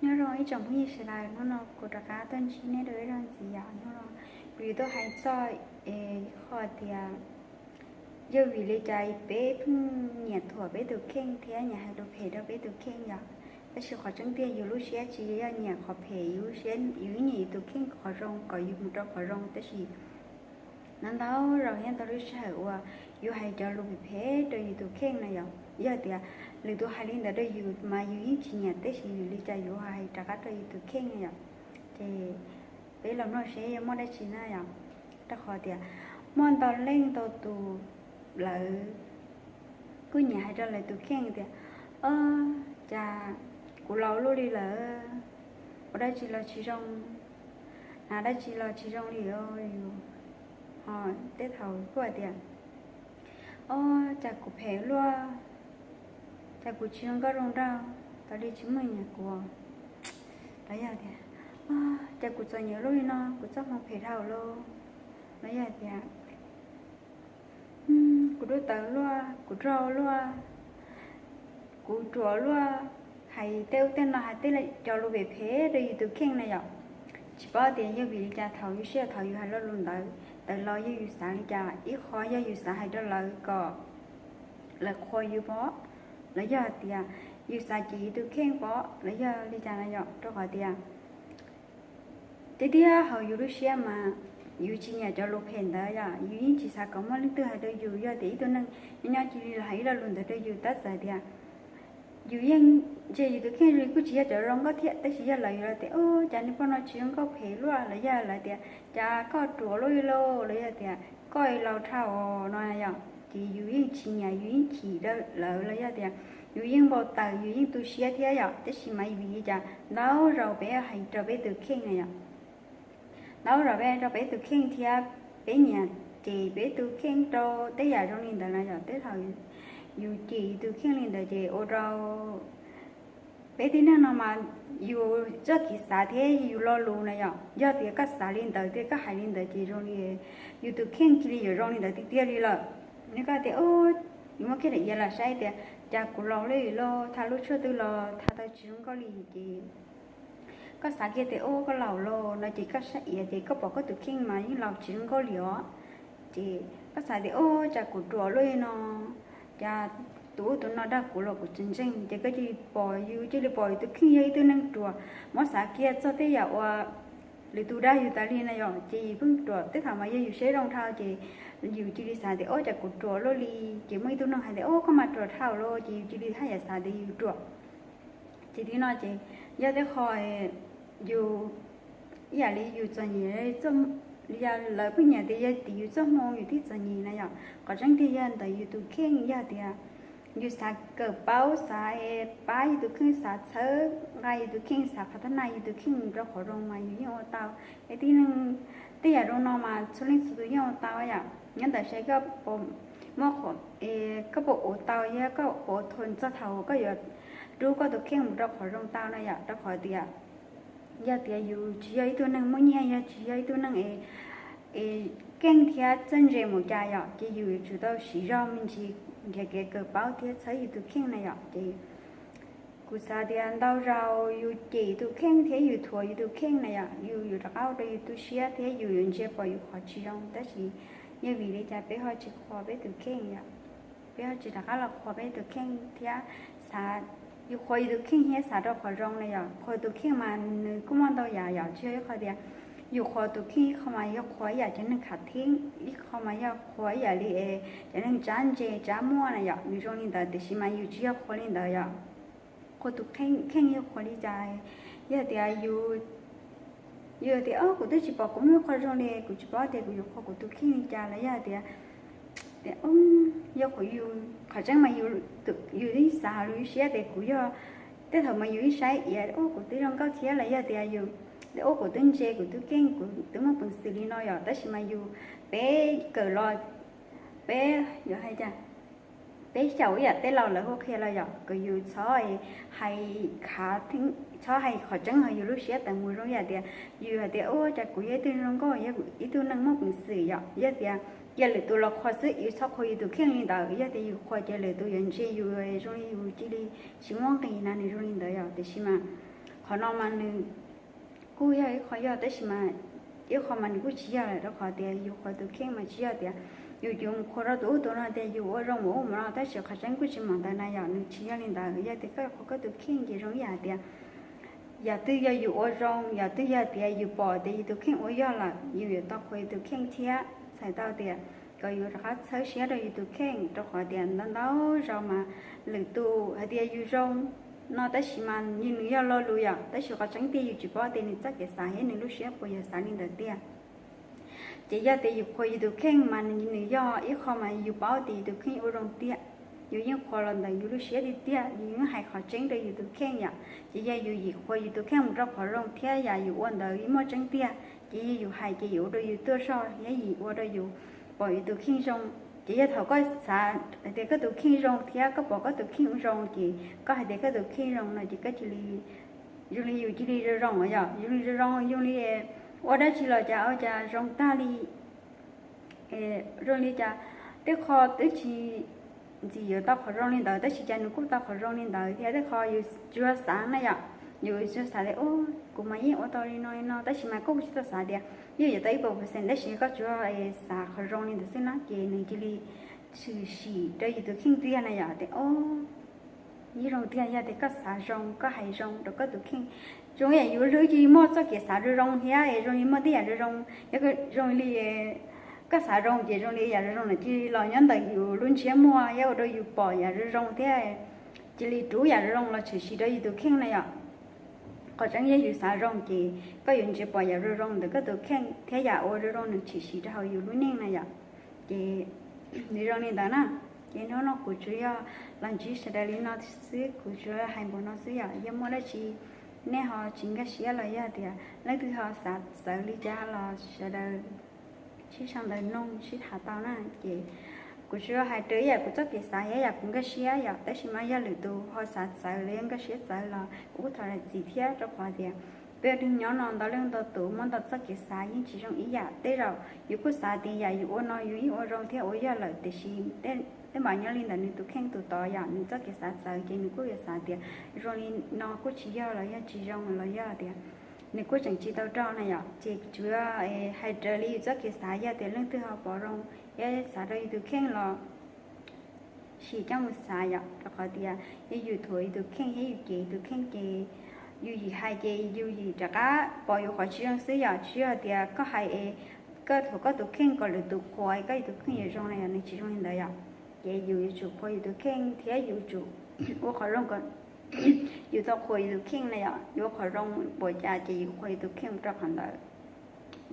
Nyob zoo ib tsoom phooj ywg sawv daws, hnub no kuv rov qab tuaj ntsib nej dua ib zaug ntxiv yom. Hnub no kuv yuav tuaj hais txog qhov tias yog vim li cas peb pheej nyiam thuam peb tus kheej thiab nyiam hais lus phem rau peb tus kheej yom. Tab sis qhov tseeb tiag yus lub siab tsis yog nyiam qhov phem, yus lub siab yus nyiam yus tus kheej qhov zoo kom yus mus rau qhov zoo. Tab sis ntau ntau zaus thiab ntau lub sij hawm uas yus hais cov lus phem phem rau yus tus kheej na yom, yog tias lwm tus hais li ntawd rau yus mas yus yeej tsis nyiam, tab sis vim li cas yus hais rov qab rau yus tus kheej na yom. Ces peb los mloog seb yuav muaj dab tsi na yom. Rau qhov tias muaj ntau leej ntau tus lawv kuj nyiam hais rau lawv tus kheej tias, o, cas kuv laus luaj li lawm, ua dab tsi los tsis zoo, hnav dab tsi los tsis zoo li os. Ho tej thaum kuj hais tias, o, cas kuv phem luaj, cas kuv tsis zoo nkauj zoo nraug, tas li tsis muaj nyiam kuv, los yog tias, o, cas kuv txom nyem luaj li no, kuv txoj hmoo phem dhau lawm, los yog tias kuv dub tawv luaj, kuv rog luaj, kuv ruam luaj, hais tej ub tej no, hais tej cov lus phem phem rau yus tus kheej na yom. Tsis paub tias yog vim li cas thaum yus siab thaum yus hais lo lus ntawd, tawm los yog yus xav li cas. Ib qho yog yus xav hais rau lawv kom lawv qhuas yus pom, los yog tias yus xav cem yus tus kheej pom, los yog li cas na yom. Rau qhov tias tiag tiag hauv yus lub siab mas yus tsis nyiam cov lus phem ntawd yom. Yus yeej tsis xav kom muaj leej twg hais rau yus. Yog tias ib tug neeg nyob nyob cia li los hais ib lo lus ntawd rau yus, tab txawm tias yus yeej ntsia yus tus kheej zoo li kuj tsis yog cov zoo nkauj thiab, tab sis yog lawv yuav los tias, o, cas niag poj no tsis zoo nkauj, phem luaj, los yog lawv tias cas koj ruam luaj li lauj, los yog tias koj laus dhau no yom, ces yus yeej tsis nyiam, yus yeej chim rau lawv, los yog tias yus yeej npau taws, yus yeej tu siab thiab yom. Tab sis mas vim li cas ntau zaus peb hais rau peb tus kheej na yom. Ntau zaus peb hais rau peb tus kheej thiab peb nyiam cem peb tus kheej rau tej yam zoo li ntawd na yom. Tej thaum yus cem yus tus kheej li ntawd ces ua rau peb tib neeg no mas yus txoj kev xav thiab yus lo lus na yom, yog tias koj xav li ntawd thiab koj hais li ntawd ces zoo li yus tus kheej cia li yuav zoo li ntawd tiag tiag li lawm. Nws koj tias, yus muab kiag daim iav los saib tias cas kuv laus luaj li lauj, tha lub tshuaj twg los tha tau tsis zoo nkauj li ces koj xav kiag tias, o, koj laus lawm no ces koj saib iav ces koj pom koj tus kheej mas yeej laus tsis zoo nkauj li os. Ces koj xav tias, o, cas kuv ruam luaj li no, cas tus ub tus no dag kuv los kuv tsis ntseeg, ces koj cia li pom, yus cia li pom yus tus kheej yog ib tug neeg ruam. Muab xav kiag txog tej yam uas lwm tus dag yus tas li na yom, ces yus pheej ruam. Tej thaum mas yog yus siab zoo dhau ces yus cia li xav tias, o, cas kuv ruam luaj li. Ces muaj ib tug neeg hais tias, o, koj mas ruam dhau lawm, ces yus cia li haj yam xav tias yus ruam. Ces li no ces yog tej qho yus ib yam li yus txom nyem, li yog lawv pheej nyiam tias yog tim yus txoj hmoo yus thiaj txom nyem na yom. Qhov tseeb tiag yog ntawm yus tus kheej, yog tias yus xav kawm paub, xav pab yus tus kheej, xav txhawb nqa yus tus kheej, xav qhov thab naj yus tus kheej mus rau qhov zoo mas yus yeej ua tau. Es tib neeg tej yam zoo no mas txhua leej txhua tus yeej ua tau yom. Nyob ntawm saib koj puas muaj, koj puas ua tau, yog koj puas ua tau txog thaum koj yuav rub koj tus kheej mus rau qhov zoo tau na yom. Rau qhov tias yog tias yus tsis yog ib tug neeg muaj nyiaj, yog tsis yog ib tug neeg es keej thiab txawj ntse mus cas yom, ces yus yuav tsum tau siv zog me ntsis nrhiav kev kawm paub thiab txhawb yus tus kheej na yom. Ces kuv xav tias ntau zaus yus cem yus tus kheej thiab yus thuam yus tus kheej na yom, yus yuav rov qab ua rau yus tu siab thiab yus yuav ntsia pom yus qhov tsis zoo. Tab sis yog vim li cas peb ho tsis qhuas peb tus kheej yom? Peb ho tsis rov qab los qhuas peb tus kheej thiab xav, yus qhuas yus tus kheej thiab xav rau qhov zoo na yom. Qhuas tus kheej mas nws kuj muaj ntau yam yom, tsis yog ib qho tias yus qhuas tus kheej, ib qho mas yog qhuas ib yam cov neeg khav theeb, ib qho mas yog qhuas ib yam li cov neeg tsab ntse tsab muaj na yom, nws zoo li ntawd, tiam sis mas yus tsis yog qhuas li ntawd yom. Qhuas tus kheej yog qhuas li cas? Yog tias yus, yus tias, o, kuv twb tsis pom kuv muaj qhov zoo li, kuv tsis paub tias kuv yuav qhuas kuv tus kheej li cas, los yog tias, tias, o, yog kuv, yus qhov tseeb mas yus, yus twb xav hauv lub siab tias kuv yog, tej thaum mas yus ib saib iav, o, kuv twb zoo nkauj thiab, los yog tias yus, o, kuv twb ntse, kuv twb keej, kuv twb muaj peev xwm li no yom. Tab sis mas yus, peb kawm los, peb yuav hais cas, peb xyaum ib yam tej laus lawv hu qhia los yom, kom yus txhob hais khav, txhob hais qhov tseeb hauv yus lub siab tawm mus zoo yam tias yus hais tias, o, cas kuv yog ib tug zoo nkauj, yog ib tug neeg muaj peev xwm yom. Yog tias cia lwm tus los qhuas xwb, yus txhob qhuas yus tus kheej li ntawd. Yog tias yus qhuas ces lwm tus yuav ntsia yus zoo li yus cia li tsis muaj nqis na, nws zoo li ntawd yom. Tiam sis mas Qhov no mas nws kuj yog ib qho yog, tab sis mas ib qho mas nws kuj tsis yog lawm, rau qhov tias yus qhuas tus kheej mas tsis yog tias yus, yus mus qhuas rau tus ub tus no tias yus ua zoo mus ub mus no, tab sis qhov tseeb kuj tsis meem ntawd na yom. Nws tsis yog li ntawd. Yog tias koj qhuas koj tus kheej ces zoo ib yam tias yam twg yog yus ua zoo, yam twg yog tias yus pom tias yus tus kheej ua yog lawm, yus yuav tau qhuas yus tus kheej thiab txhais tau tias kom yus rov qab txhawb siab rau yus tus kheej, rau qhov tias ntau ntau zaus mas lwm tus hais tias yus zoo no, tab sis mas nws yog lo lus yom, tab sis qhov tseeb tiag yus tsis paub tias nws txoj kev xav thiab nws lub siab puas yog xav li ntawd tiag. Ces yog tias yus qhuas yus tus kheej mas nws yog ib qho mas yus paub tias yus tus kheej ua zoo tiag, yus yeej qhuas los ntawm yus lub siab tiag tiag, yus yeej hais qhov tseeb rau yus tus kheej yom. Ces yog yus yim qhuas yus tus kheej mus rau qhov zoo thiab yam yus ua ntawd yeej muaj tseeb tiag, ces yog yus hais ces yus ua rau yus tuaj zog thiab yim ua rau yus pom yus tus kheej zoo. Ces yog thaum koj xav hais tias koj tus kheej zoo thiab koj pom koj tus kheej zoo ces koj hais tias koj tus kheej zoo no ces koj cia li, zoo li yus cia li zoo zoo yom, zoo li zoo zoo, zoo li ua dab tsi los cas ua cas zoo tag li. Zoo li cas tej qho twb tsis ntxim yuav tau qhov zoo li ntawd tab sis cas nws kuj tau qhov zoo li ntawd thiab. Tej qho yus tsuas xav na yom, yus tsuas xav tias kuv mas yeej ua tau li no li no, tab sis mas koj kuj tsis tau xav tias yeej yuav tau ib puas percent, tab sis koj tsuas xav qhov zoo li ntawd xwb na ces nws cia li tshwm sim rau yus tus kheej tiag na yom. Tias o, yeej zoo tiag yog tias koj xav zoo, koj hais zoo rau koj tus kheej. Zoo yam yus hlwb cia li muaj txoj kev xav zoo zoo thiab es zoo li muaj tej yam zoo zoo, yog zoo li koj xav zoo ces zoo li yam zoo zoo ntawd cia li los nyob ntawm yus lub ntsiab muag thiab ua rau yus pom yam zoo zoo thiab cia li rub yam zoo zoo los tshwm sim rau yus tus kheej na yom. Qhov tseeb yog yus xav zoo ces koj yuav ntsia pom yam zoo zoo ntawm koj tus kheej thiab yam ua zoo zoo nws tshwm sim rau hauv yus lub neej na yom. Ces nws zoo li ntawd na. Ces hnub no kuv tsuas yog los ntsib sawv daws li no xwb, kuv tsuas hais npaum no xwb yom. Yog muaj dab tsi nej ho tsis nkag siab los yog tias leej twg ho xav txawv li cas los sawv daws sib sau ntawv nug sib tham tau na. Ces kuv tsuas yog hais raws ib yam kuv txoj kev xav thiab yam kuv nkag siab yom, tab sis mas yog lwm tus ho xav txawv los yog nkag siab txawv los kuv kuj thov zam txim thiab, rau qhov tias peb ua neej nyob no ntau leej ntau tus muaj ntau txoj kev xav yeej tsis zoo ib yam. Tej zaum yus kuj xav tias yam yus ua no yus yeej ua zoo thiab ua yog lawm, tiam sis tej npaum nyob li ntawm nws tus kheej tus tod yom, nws txoj kev xav txawv ces nws kuj yuav xav tias zoo li no kuj tsis yog los yog tsis zoo los yog tias nws kuj tseem tsis tau rau na yom. Ces tsuas hais raws li yus txoj kev xav, yog tias leej twg ho pom zoo thiab xav rau yus tus kheej los sim coj mus xav yom, rau qhov tias yog yus thuam yus tus kheej thiab yus cem yus tus kheej ces yus yim hais ces yus yim rov qab pom yus qhov tsis zoo xwb yom. Tsis yog tias koj hais es koj thuam koj tus kheej kom lwm tus qhuas koj yus tus kheej yuav zoo na yom, nws tsis zoo li ntawd yom. Ces yus yuav tsum qhuas yus tus kheej thiab yus tsum ua qhov zoo kom yus tau qhuas yus tus kheej na yom. Yus ua qhov zoo npaum cas ces yus qhuas yus tus kheej mus rau qhov ntawd.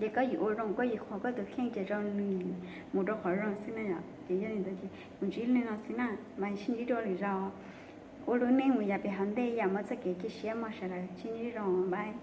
Ces koj yim ua zoo koj yim qhuas koj tus kheej ces zoo nws mus rau qhov zoo xwb na yom. Ces yog li ntawd ces kuv ntsib li no xwb na, mas sib ntsib dua lwm zaus. Ua lub neej mus yav pem hauv ntej yam muaj txoj kev cia siab mog sawv daws, sib ntsib zoo npab.